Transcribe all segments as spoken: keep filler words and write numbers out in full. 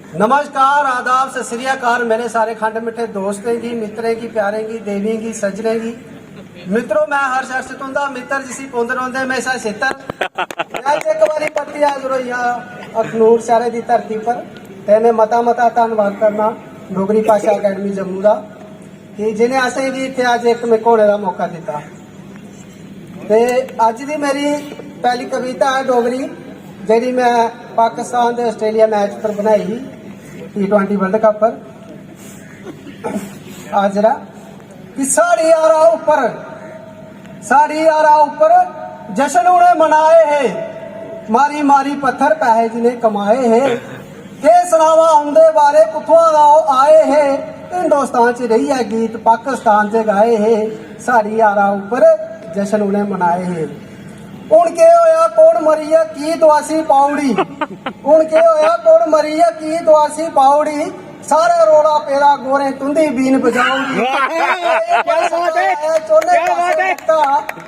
नमस्कार, आदाब, सत श्री अकाल मेरे सारे खंड मिट्ठे दोस्तें गी, मित्तरें गी, प्यारें गी, देवियें गी, सज्जनें गी। मित्रो, मैं हर्ष, हर्ष तुंदा मित्तर, जिसी पौंदे रौंदे म्हेशा छित्तर। मैं अज्ज इक बारी परतियै हाजर होई गेआ अखनूर शैह्रे दी धरती पर, ते मैं मता मता धन्नवाद करना डोगरी भाशा अकैडमी जम्मू दा कि जिनें असेंगी इत्थै अज्ज इक मिक होने दा मौका दित्ता। ते अज्ज दी मेरी पैह्ली कविता ऐ डोगरी, जेह्ड़ी मैं पाकिस्तान दे आस्ट्रेलिया मैच पर बनाई ही, टी ट्वेंटी वर्ल्ड कप पर। हाजरा कि साढ़ी यारा उप्पर, साढ़ी यारा उप्पर जश्न उ'नें मनाए हे, मारी मारी पत्थर पैहे जि'नें कमाए हे। केह् सनावां उं'दे बारे, कुत्थुआं दा ओह् आए हे। हिंदुस्तान च रेहियै गीत पाकिस्तान च गाए हे। साढ़ी यारा उप्पर जश्न उ'नें मनाए हे। हुन केह् होया, कु'न मरी गेआ, की दुआसी पाउड़ी? हुन केह् होया, कु'न मरी गेआ, की दुआसी पाउड़ी? सारा रोला पेदा गोरें तुंदी बीन बजाउड़ी। वाह! क्या बात है? चोले क्या बात है?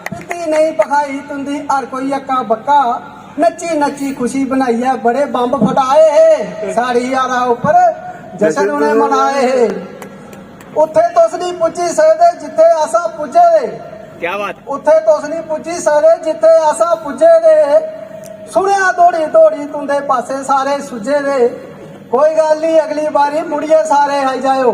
पित्ती नेईं भखाई तुंदी हर कोई अक्का बक्का। नच्ची नच्ची खुशी बनाइयै बड़े बम्ब फटाए हे। साढ़ी यारा उप्पर जश्न उ'नें मनाए हे। उत्थे तुस नहीं पुज्जी सकदे जित्थे असां पुज्जे दे। क्या बात। उत्थे तुस नहीं पुज्जी सकदे जित्थे असां पुज्जे दे। सुनेआ दौड़ी दौड़ी तुंदे पासे सारे सुज्जे दे। कोई गल्ल नहीं, अगली बारी मुड़ियै सारे आई जायो।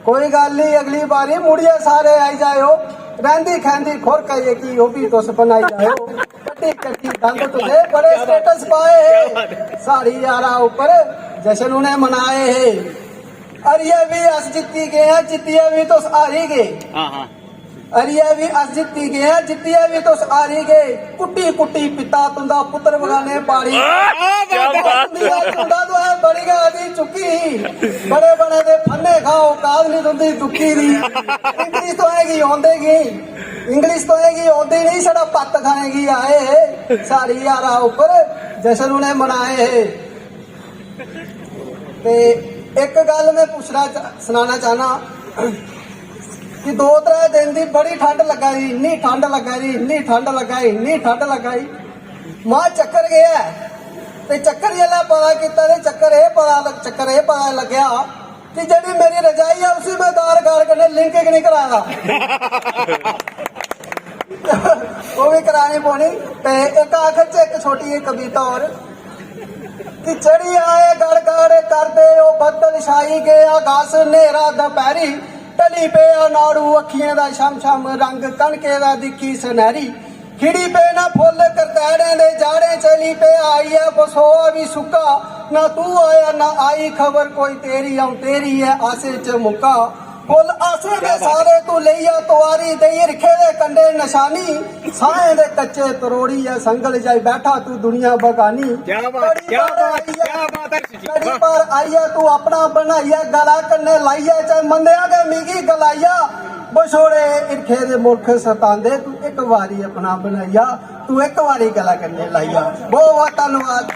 कोई गल्ल नहीं, अगली बारी मुड़ियै सारे आई जायो। रैंदी खैंदी खुरक जेह्की ओह् भी तुस बनाई जायो। कट्टी कट्टी दंद तुसें बड़े स्टेटस पाए हे। साढ़ी यारा उप्पर जश्न उ'नें मनाए हे। हरियै बी अस जित्ती गे आं, जित्तियै बी तुस हारी गे। हाँ, हाँ। हरियै बी अस जित्ती गे आं, जित्तियै बी तुस हारी गे। कुट्टी कुट्टी पिता तुंदा पुत्तर बगाने पाड़ी। क्या बात है। तुंदी गल्ल सुनदा तू है, बड़ी गै अद्धी चुक्की ही। बड़े बड़े दे फन्ने खाओ, औकात नहीं तुंदी दुक्की दी। इंग्लिश तुसें गी औंदे गी, इंग्लिश तुसें गी औंदी नहीं, छड़ा पत्त खाने गी आए हे। साढ़ी यारा उप्पर जश्न उ'नें मनाए हे। ते इक गल्ल में पुच्छना चा-, सनाना चाहना कि दो त्रै दिन दी बड़ी ठंड लग्गा दी, इन्नी ठंड लग्गा दी, इन्नी ठंड लग्गा दी, इन्नी ठंड लग्गा दी। मां चक्कर गेआ ऐ, ते चक्कर जेल्लै पता कीता ते चक्कर एह् पता लग-, चक्कर एह् पता लग्गेआ कि जेह्ड़ी मेरी रजाई ऐ उसी में आधार कार्ड कन्नै लिंक गै नहीं कराए दा। ओह् बी करानी पौनी। ते इक आखर च इक छोटी जेही कविता होर कि चढ़ी आए गड़ गड़ करदे ओह् बद्दल छाई गेआ गास न्हेरा दपैह्री ढली पेआ नाड़ू अक्खियें दा छम छम रंग कनके दा दिक्खी सनैह्री खिड़ी पे ना फुल्ल करतैड़ें दे जाड़ें चली पे आइयै बसोआ बी सुक्का ना तू आया ना आई खबर कोई तेरी अ'ऊं तेरी ऐ आसे च मुक्का फुल्ल आसे दे सारे तू लेइयै तुआरी देई रखे दे कंडे नशानी साहें दे कच्चे तरोड़ियै संगल जाई बैठा तू दुनिया बगानी क्या बात, बड़ी क्या बार बात, आइयै क्या बात है। घड़ी पर आइयै तू अपना बनाइयै गला कन्नै लाइयै ते मंदेआ गै मिगी गलाइया बछोड़े हिरखे दे मुल्ख सतांदे तू इक बारी अपना बनाइया तू इक बारी गला कन्नै लाइया। बहुत बहुत धन्नवाद।